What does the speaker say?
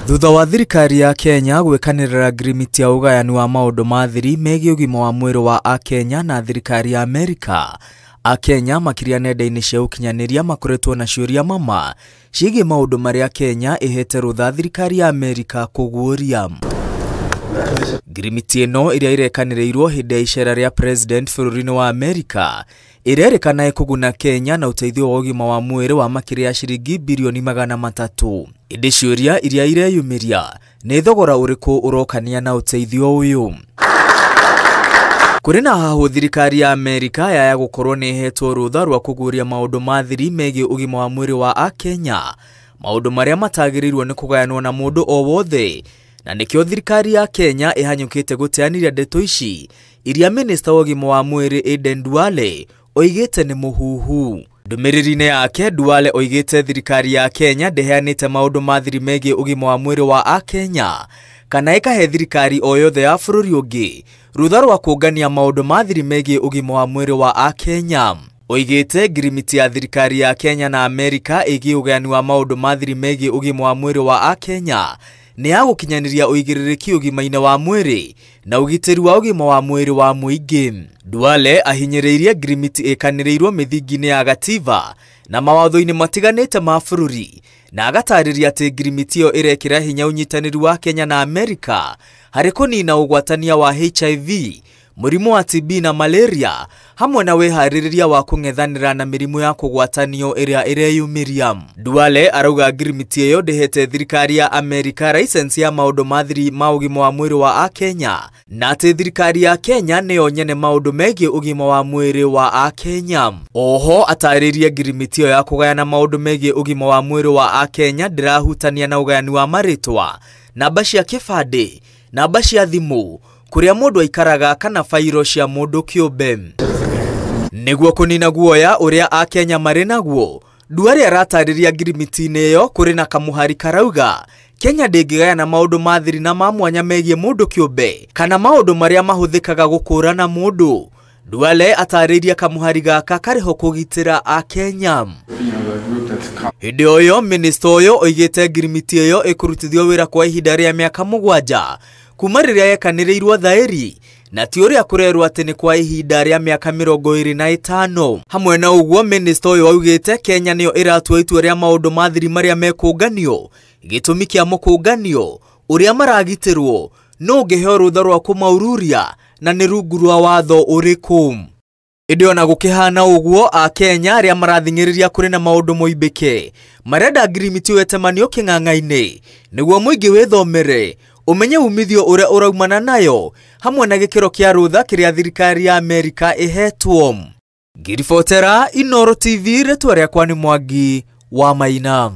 Thutha wa thirikari ya Kenya gwĩkanĩrĩra ngirimiti ya ũgayani wa maũndũ ma thiri megiĩ ũgima wa mwĩrĩ wa Akenya na thirikari ya Amerika, Akenya makĩria nenda-inĩ cia ũkinyanĩria makoretwo na ciũria mama ciĩgiĩ maũndũ marĩa Kenya ĩhete rũtha thirikari ya Amerika kũguũria. Ngirimiti ĩno ĩrĩa ĩrekanĩrĩirwo hĩndĩ ya icera rĩa president bũrũri-inĩ wa Amerika ĩrerĩkana ĩkũguna Kenya na ũteithio wa ũgima wa mwĩrĩ wa makĩria ya ciringi birioni 300. Ĩndĩ ciũria iria ireyumĩria nĩ thogora ũrĩkũ ũrokania na ũteithio ũyũ. Kũrĩ na hahũ thirikari ya Amerika yaya gũkorwo nĩ ĩhetwo rũtha rwa kũguũria maũndũ ma thiri megiĩ ũgima wa mwĩrĩ wa Akenya, maũndũ marĩa matagĩrĩirwo nĩ kũgayanwo na mũndũ o wothe, na nĩkĩo thirikari ya Kenya ĩhanyũkĩte gũteanĩria ndeto ici iria minista wa ũgima wa mwĩrĩ Aden Duale oigĩte nĩ mũhuhu. Ndũmĩrĩri-inĩ yake Duale oigĩte thirikari ya Kenya ndĩheanĩte maũndũ ma thiri megiĩ ũgima wa mwĩrĩ wa Akenya kana ĩkahe thirikari o yothe ya bũrũri ũngĩ rũtha rwa kũngania maũndũ ma thiri megiĩ ũgima wa mwĩrĩ wa Akenya. Oigĩte ngirimiti ya thirikari ya Kenya na Amerika ĩgiĩ ũgayani wa maũndũ ma thiri megiĩ ũgima wa mwĩrĩ wa Akenya nĩ ya gũkinyanĩria ũigĩrĩrĩki ũgima-inĩ wa mwĩrĩ na ũgitĩri wa ũgima wa mwĩrĩ wa mũingĩ. Duale ahinyĩrĩirie ngirimiti ĩkanĩrĩirwo mĩthingi-inĩ ya gatiba na mawatho-inĩ matiganĩte ma bũrũri, na agatarĩria atĩ ngirimiti ĩyo ĩrekĩra hinya ũnyitanĩri wa Kenya na Amerika harĩ kũnina ũgwatania wa HIV, mũrimũ wa TB na malaria, hamwe na wĩharĩrĩria wa kũng'ethanĩra na mĩrimũ ya kũgwatanio ĩrĩa ĩreyumĩria. Duale arauga ngirimiti ĩyo ndĩhete thirikari ya Amerika license ya maũndũ ma thiri ma ũgima wa mwĩrĩ wa Akenya, na atĩ thirikari ya Kenya nĩyo nyene maũndũ megiĩ ũgima wa mwĩrĩ wa Akenya. Oho atarĩrie ngirimiti ĩyo ya kũgayana maũndũ megiĩ ũgima wa mwĩrĩ wa Akenya ndĩrahutania na ũgayani wa marĩtwa, namba cia kĩbandĩ, namba cia thimũ, kũrĩa mũndũ aikaraga kana fairo cia mũndũ kĩũmbe. Nĩguo kũnina guoya ũrĩa Akenya marĩ naguo, Duale aratarĩria ngirimiti-inĩ ĩyo kũrĩ na kamũhari karauga Kenya ndĩngĩgayana maũndũ ma thiri na ma mwanya megiĩ mũndũ kĩũmbe kana maũndũ marĩa mahũthĩkaga gũkũũrana mũndũ. Duale atarĩirie kamũhari gaka karĩho kũgitĩra Akenya. Hĩndĩ o ĩyo minista ũyũ oigĩte ngirimiti ĩyo ĩkũrutithio wĩra kwa ihinda rĩa mĩaka 7 kuma rĩrĩa yekanĩrĩirwo thaĩri, na ti ũrĩa kũrerwo atĩ nĩ kwa ihinda rĩa mĩaka 25. Hamwe na ũguo minista ũyũ augĩte Kenya nĩyo ĩratua itua rĩa maũndũ ma thiri marĩa mekũnganio, gĩtũmi kĩa mũkũnganio, ũrĩa maragitĩrwo, no ũngĩheo rũtha rwa kũmaururia na nĩ rungu rwa watho ũrĩkũ. Ĩndĩ ona gũkĩhana ũguo, Akenya arĩa marathing'ĩrĩria kũrĩ na maũndũ moimbĩke marenda ngirimiti ĩyo ĩtemanio kĩng'ang'a-inĩ nĩguo mũingĩ wĩthomere ũmenye umithio ũrĩa ũraumana nayo hamwe na gĩkĩro kĩa rũtha kĩrĩa thirikari ya Amerika ĩhetwo. Ngiribotera Inooro TV, rĩtwa rĩakwa nĩ Mwangi wa Maina.